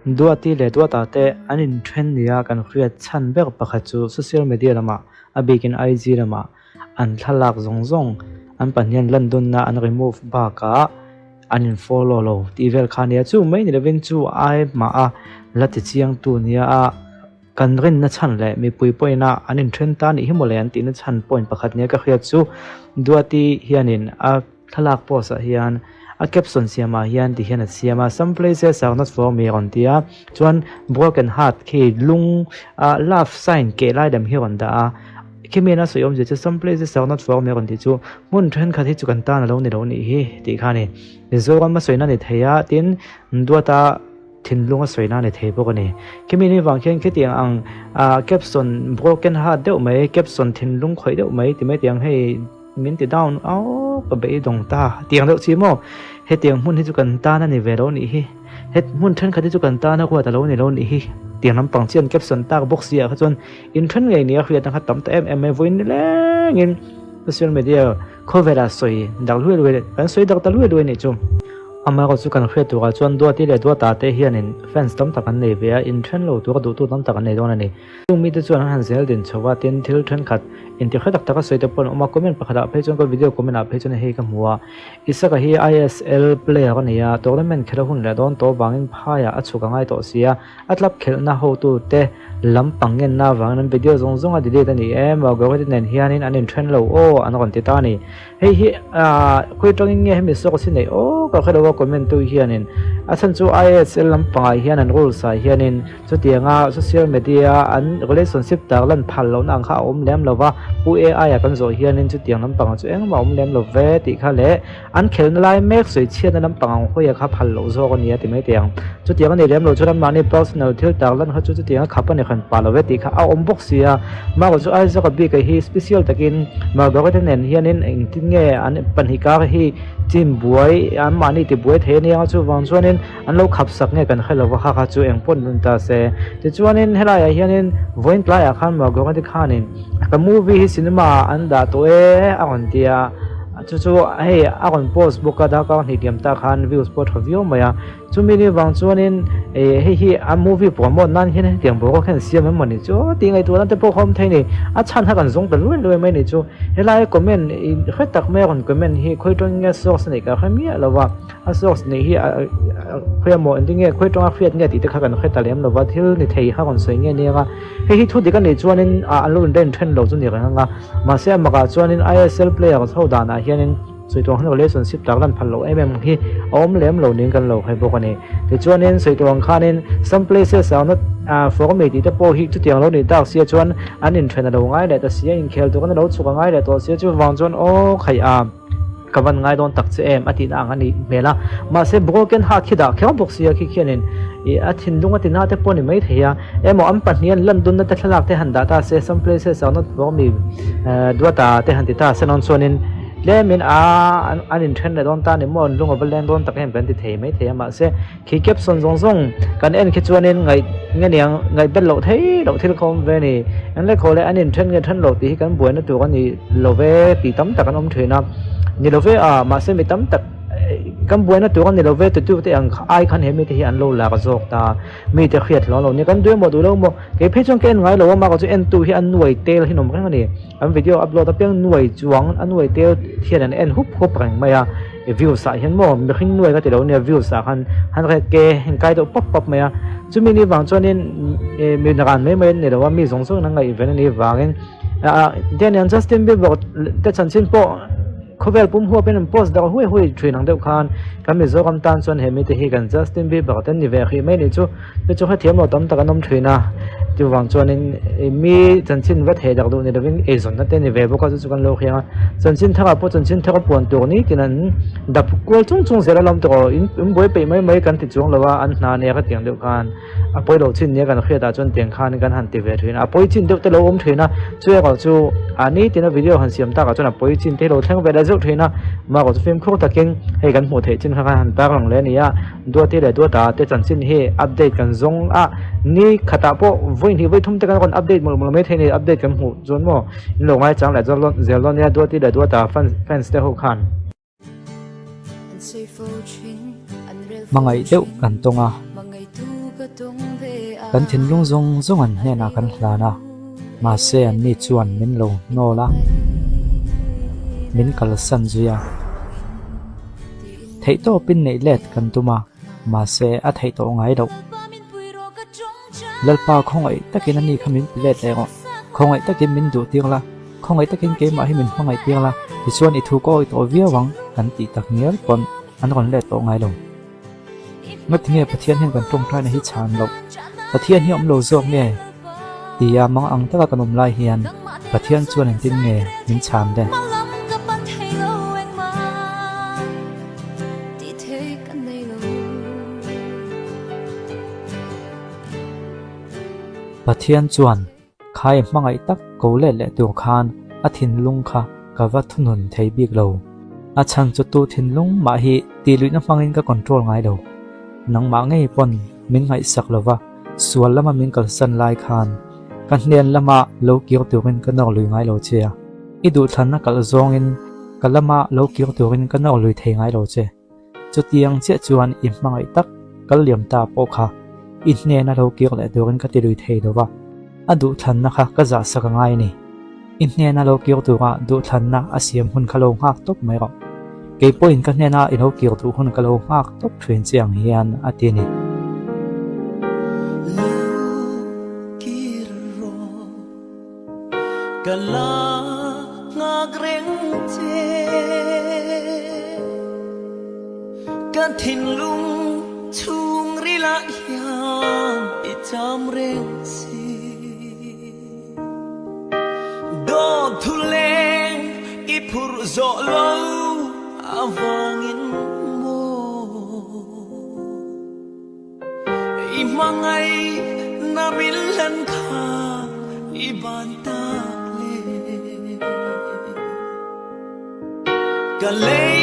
Duati leh Duata te an inthen nia kan hriat chhan ber pakhat chu social media lamah, a bikin IG lamah an thlalak zawng zawng an pahnihin landunna an remove bakah an in follow lo tih vel kha nia. Chu mai ni lovin chu ai hmah a la ti chiangtu nia a kan rinna chhan leh mipui pawhin a an inthen ta nih hi mawle an tihna chhan point pakhat nia ka hriat chu Duati hianin a Thlalak post ah hian a caption siam ah hian ti hian a siam a some places are not for me a rawn ti a chuan broken heart khi lung ah love sign keh lai lam hi a rawn dah a khimi in a sawi awmzia chu some places are not for me a rawn tih chu hmun thenkhat hi chu kan tan alo ni lo nih hi tih kha a ni Mizoram a sawina a ni thei a tin Duata thinlung a sawina a ni thei bawk a ni. Khimi ni vang khian khitiang ang ah caption broken heart deuh mai caption thinlung khawih deuh mai ti mai tiang hei Min ti down au ka beidawng ta tiang deuh chi maw? Hetiang hmun hi chu kan tan a ni ve lo nih hi. Het hmun thenkhat hi chu kan tan a ruat a lo ni lo nih hi. Tiang lampang chian caption tak bawk si ah kha chuan inthen ngei nia hriat ang kha tam ta em em mai vawiin nilengin social media khawvelah sawi dak luai luai kan sawi dak ta luai luai nih chu. Amaherawhchu chu kan hriat turah chuan Duati leh Duata te hianin fans tam tak an nei ve a, inthen lo tura duhtu tam tak an nei dawn a ni. Chung mite chuan an han zel din chho a, tin thil thenkhat intihre tak tak a sawi te pawh an awm a, comment pakhat ah phei chuan ka video comment ah phei chuan hei ka hmu a, Isaka hi ISL player a ni a, tournament khelh a hun leh dawn tawh vangin phaiah a chhuk a ngai tawh si a, a club khelhna hotute lam pang ngenna avangin an video zawng zawng a delete a ni e, Margaret nen hianin an inthen lo aw an rawn ti ta a ni. Hei hi aah khawi atangin nge hemi source hi neih aw ka hre lo a comment tu hianin a chhan chu ISL lampangah hian an rules ah hianin chutianga social media an relationship tak lan phal lohna ang kha a awm lem lo va pu AI ah kan zawh hianin chutiang lampangah chu engmah a awm lem lo ve tih kha leh an khelna lai mek sawi chhiatna lampang ang hawi a kha phal loh zawk a nia ti mai teh ang chutiang a ni lem lo chuan anmahni personal thil tak lan kha chu chutianga khap a ni hran pah lo ve tih kha a awm bawk si a mahrawh chu Isaac a bik ah hi special takin Margaret a nen hianin engtin nge an pahnih kar hi chin buai anmahni ti buai thei a nia chuvang chuanin an lo khap sak nge kan hre lo va kha kha chu eng pawh nun ta se tichuanin helaiah hianin vawiin tlaiah khan Margaret khanin ka movie hi cinema ah an dah tawh e a rawn ti a. Chu chu hei a rawn post bawk a darkar hnih liam tak khan views pawh a tha viau mai a, chumi ni vang chuanin eh hei hi a movie promote nan hian hetiang boruak hian siam em mawni chu tih ngaihtuahna te pawh kha awm thei a ni, a chhan kha kan zawng ta luai luai mai a ni chu helai comment hre tak mai a rawn comment hi khawi tawng nge source a neih ka hre miah lo va, a source neih hi khawi emaw engtin nge khawi tawnga hriat nge tih te kha kan hre ta lem lo va, thil ni thei kha rawn sawi nge nia. Hei hi thu dik a nih chuanin an lo inren then lo chu ni reng ang a, mahse a makah chuanin ISL player ho danah hianin sawi tur ang hian relationship tak lan phal loh em em hi a awm lem lo niin kan lo hre bawk a ni. Tichuanin sawi tur ang khanin some places are not for me tih te pawh hi chutiang lo nih tak sia chuan an inthen a lo ngai leh ta si a, inkhel tur an lo chhuk a ngai leh tawh sia chuvang chuan aw khaih a. Ka van ngai dawn tak che em a tihna ang a nih hmel a, mahse broken heart khi dah kher bawk sia khi khianin ih a thinlung a tina te pawh a ni mai thei a, emaw an pahnih an lan dunna te thlalak te han dah ta se some places are not for me duata te han ti ta se nawn chuanin tlemin a an inthen leh dawn ta a ni maw an lung a va leng dawn tak em kan ti thei mai thei a mahse Khi caption zawng zawng kan en khi chuanin ngaih nge niang ngaih bet loh thei loh thil kha awm ve a ni. Eng leh khaw leh an inthen nge then loh tih hi kan buaina tur a ni lo ve tih tam tak an awm thin a. Ni lo ve a, mahse mi tam tak kan buaina tur a ni lo ve tutu te ang ai khan he mite hi an lo lak zawk ta. Mite hriat hlawm lo nia kan duh emaw duh lo maw kei phei chuan ka en ngai lo a mahka chu entu hi an nuai tel hi an awm reng a ni. An video upload apiang nuai chuang a nuai tel hian an en hup hup reng mai a. I views ah hian maw mihring nuai ka ti lo nia views ah khan han ret ke heng kai deuh pap pap mai a chumi ni vang chuanin eh mi ran mai mai an ni lo a mi zawng zawng in an ngaih ven a nih vangin ah tiangin Justin Bieber te chanchin pawh khawvel pum huap in an post darh huai huai thin ang deuh khan kan Mizoram tan chuan he mite hi kan Justin Bieber te an ni ve hrih mai nih chu. Chu chu hrethiam lo tam tak an awm thin a, chuvang chuanin mi chanchin va theh dak duh ni lovin eizawnna te a ni ve bawk a, chu chu kan lo hriang a. Chanchin thar ah pawh chanchin thar a puan tur ni tin an dap kual chung chung zel a lawm tawh aw, in in buai peih mai mai kan ti chuang lo a, an hna nia ka tiang deuh khan a pawi lo chin nia kan hriat ah chuan tiang khan kan han ti ve thin a, a pawi chin deuh te lo awm thin a, chu erawh chu a ni tina video han siam tak ah chuan a pawi chin te hi lo thleng ve leh zeuh thin a, mahrawh chu fimkhur takin hei kan hmuh theih chin kha khan han tarlang leh a ni a. Duati leh Duata te chanchin hi update kan zawng a, ni khatah pawh vawi hnih vawi thum te kan rawn update mawlh mawlh mai thei a ni, update kan hmuh chuan maw in lo ngaichang leh zel dawn nia Duati leh Duata fans te ho khan. Hmangaih deuh kan tawng a. Kan thinlung zawng zawng an hnenah kan hlan a, mahse anni chuan min lo hnawl a, min kalsan zui a. Theihtawpin neih let kan tum a, mahse a theih tawh ngai loh. Lalpa khawngaih takin ani kha min pe let leh rawh. Khawngaih takin min duh tir la, khawngaih takin keimah hi min hmangaih tir la, tichuan i thu ka awih tawh viau ang kan tih tak ngial pawn an rawn let tawh ngai lo. Ngatinge Pathian hian kan tawngtaina hi chhan loh? Pathian hi awm lo zawk nge? Tia mang ang taka kan awm lai hian Pathian chuan engtin nge min chhan le? Pathian chuan khai hmangaih tak ko let leh tur khan a thinlung kha ka va thunun thei bik lo. A chhan chu tu thinlung mah hi tihluihna hmangin ka control ngai lo. Nangmah ngei pawn min ngaihsak lo va, sual lama min kalsan lai khan ka hnen lama lo kir turin ka nawr lui ngai lo che a. I duhthlanna kalh zawngin ka lama lo kir turin ka nawr lui thei ngai lo che. Chutiang chiah chuan i hmangaih tak kal liam ta pawh kha i hnena lo kir leh turin ka ti lui thei lo va, a duhthlanna kha ka zahsak a ngai a ni. I hnena lo kir tura duhthlanna a siam hun kha lo nghak tawp mai rawh. Kei pawhin ka hnena i lo kir duh hun ka lo nghak tawp thin che ang hian a ti a ni. Lo kir rawh. Ka la nghak reng che. Ka thinlung chhungrilah hian i cham reng si. Dawt thu leng i phurh zawh lo avangin maw. I hmangaih na min hlan kha i ban tak le. Ka lei.